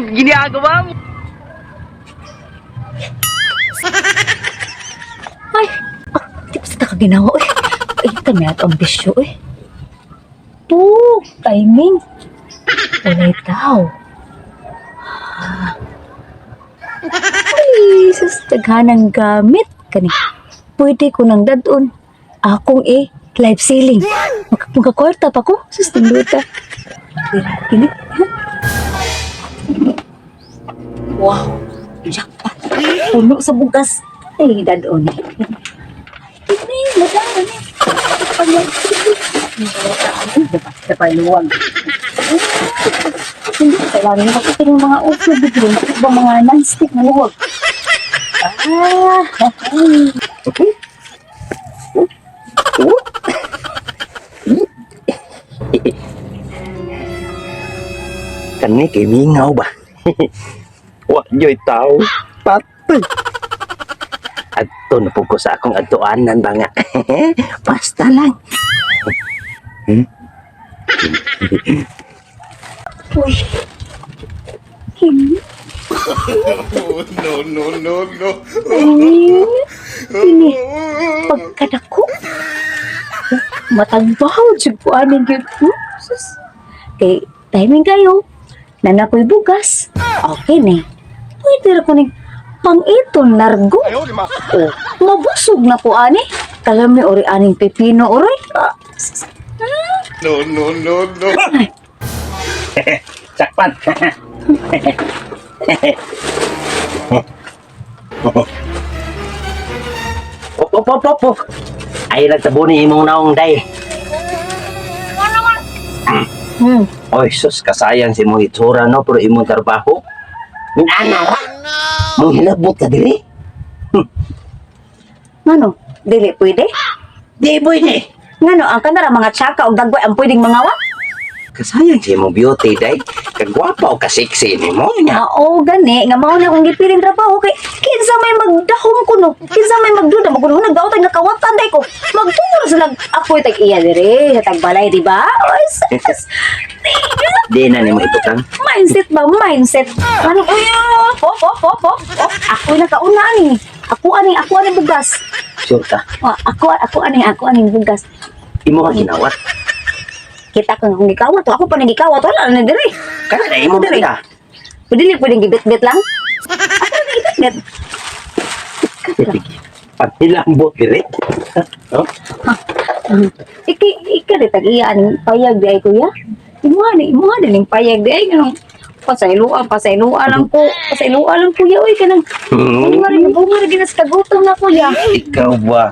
Ginagawa mo. Ay, ah, di pa sa takaginawa, uy. Ay, kami at ang bisyo, uy. To, timing. Walay tao. Ah. Ay, sus, daghanang gamit. Kani, pwede ko nang dadon. Akong eh, live selling. Magkakwarta pa ko. Sus, tinduta. Dira, kini. Wow, jackpot. Puno sa bugas. Ay, dadon. Ini, madami. Dapat luwag. Hindi, kailangan na kasi yung mga uso biglo. Iba mga non-stick na luwag. Ah, okay. Kani kay mingaw ba? Wa joy tao. Patay. Adto na po ko sa akong adtuanan ba nga. Basta lang. Uy. Kini. No, no, no, no. Ay, kini. Pagkadako. Matagbaw, jud ko aning gyud. Sus. Kay timing kayo. Nanakoy bugas. Okay ni. Pwede ra ko ning pang-iton largo. Oh, mabusog na ko ani. Kalami ori aning pepino oray. Ah, sus. No, no, no, no. Sakpan. Op, op, op, op, op. Ay, nagtabo ni imong naong day. Oy, sus, kasayang si mong itsura, no? Pero imong trabaho. Minana ra. Mong hinabot ka diri. Ngano? Dili pwede? Di pwede. Ngano ang kanara mga tsaka og dagway ang pwedeng mangawat? Kasayang si imong beauty, day. Kagwapa o kasiksi ni mo niya. Oo, gani. Nga mao na akong gipiling trabaho kay kinsa may magdahom ko no. Kinsa may magduda magulo nagdaot nga kawatan day ko. Magtungod sa nag apoy tag iya dire sa tagbalay, di ba? Oy, sus. Di na nimo ibutang. Mindset ba? Mindset. Ano? Uy, oh, po, po, po, po. Oh, ako nakauna ani. Ako ani bugas. Sure ka. Oh, ako ani bugas. Imo ka ginawat. Kita ko nga gikawat. Ako pa nagikawat. Wala na dire. Kana na imo Diri. na. Pwede pwedeng gibit-bit lang. Ako na gibit-bit. Panghilambot diri. Oh, Iki ika di tag iya aning payag di ay kuya. Imo ni ning payag di ay kanang pasayloa, pasayloa lang ko, pasayloa lang kuya oy kanang bunga rin bunga rin ginas kagutom na kuya. Ikaw ba?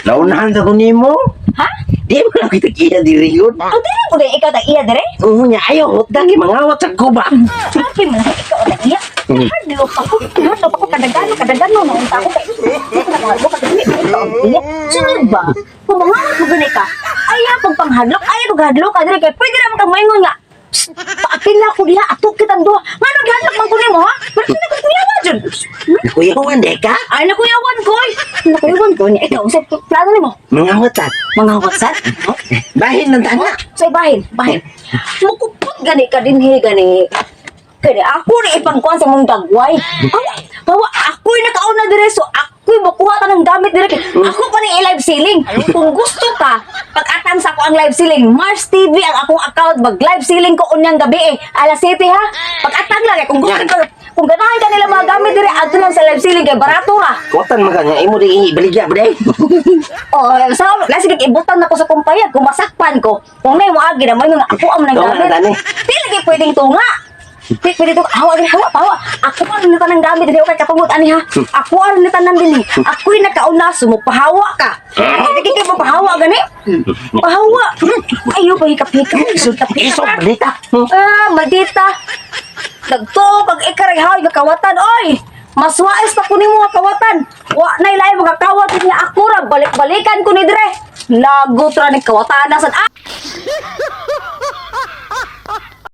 Naunahan sa ko nimo? Ha? Di mo na kita kiya diri yun. Aw dili mo di ikaw tag iya dire? Oo niya, ayaw, hutda kay mangawat sa kuba. Sabi mo na ikaw tag iya. Hadlok ako, hadlok ako kadagano, kadagano na unta ako kay. Di ko na mahadlok ka dili ikaw ang iya. Sunod ba? Kung mangawat mo gani ka, ayaw pag panghadlok, ayaw pag hadlok ka dire kay pwede ra man kang moingon nga. "Psst, paapil na ako diha, ato kitang duha. Ngano gihadlok man ko nimo ha? Pero sino ko kuyawa jud? Nakuyawan, de ka? Ay nakuyawan ko. Oy. Nakuyawan ko niya. Ikaw unsay plano nimo? Mangawat ta. Mangawat sad? Bahin ng tanga. Say bahin, bahin. Mukupot gani ka dinhi gani. Kani ako ni ipangkuan sa mong dagway. Awa, bawa ako'y nakauna dire so ako'y makuha ta ng gamit dire. Ako pa ni i-live selling. Kung gusto ka, pag-atang sa ako ang live selling, Mars TV ang akong account, mag live selling ko unyang gabi eh. Alas 7 ha. Pag-atang lang eh. Kung gusto ka, kung ganahan ka nila mga gamit dire, adto lang sa live selling kay barato ra. Kuwatan man ka nga, imo di ibaligya ba day? Oh, sa lasi kay ibutan na ko sa kumpayag kung masakpan ko. Kung nay mo agi na mo nga ako ang nang Tunga gamit. na tani. Di lagi pwedeng tunga. Di pwede tunga. Hawa gani hawa hawa. Ako ang nita ng gamit dili kay katungot ani ha. Ako ang nita ng dinhi. Ako'y nakauna sumupahawa ka. Di kay pahawa gani. Pahawa. Ayo pa hikap-hikap. Isog, balita. Ah, maldita. Nagtuo kag ikaray hay nga kawatan oy. Maswaes pa ko nimo nga kawatan. Wa nay lain mga kawat nga ako ra balik-balikan ko ni dire. Lagot ra ni kawatan na sad. Ah!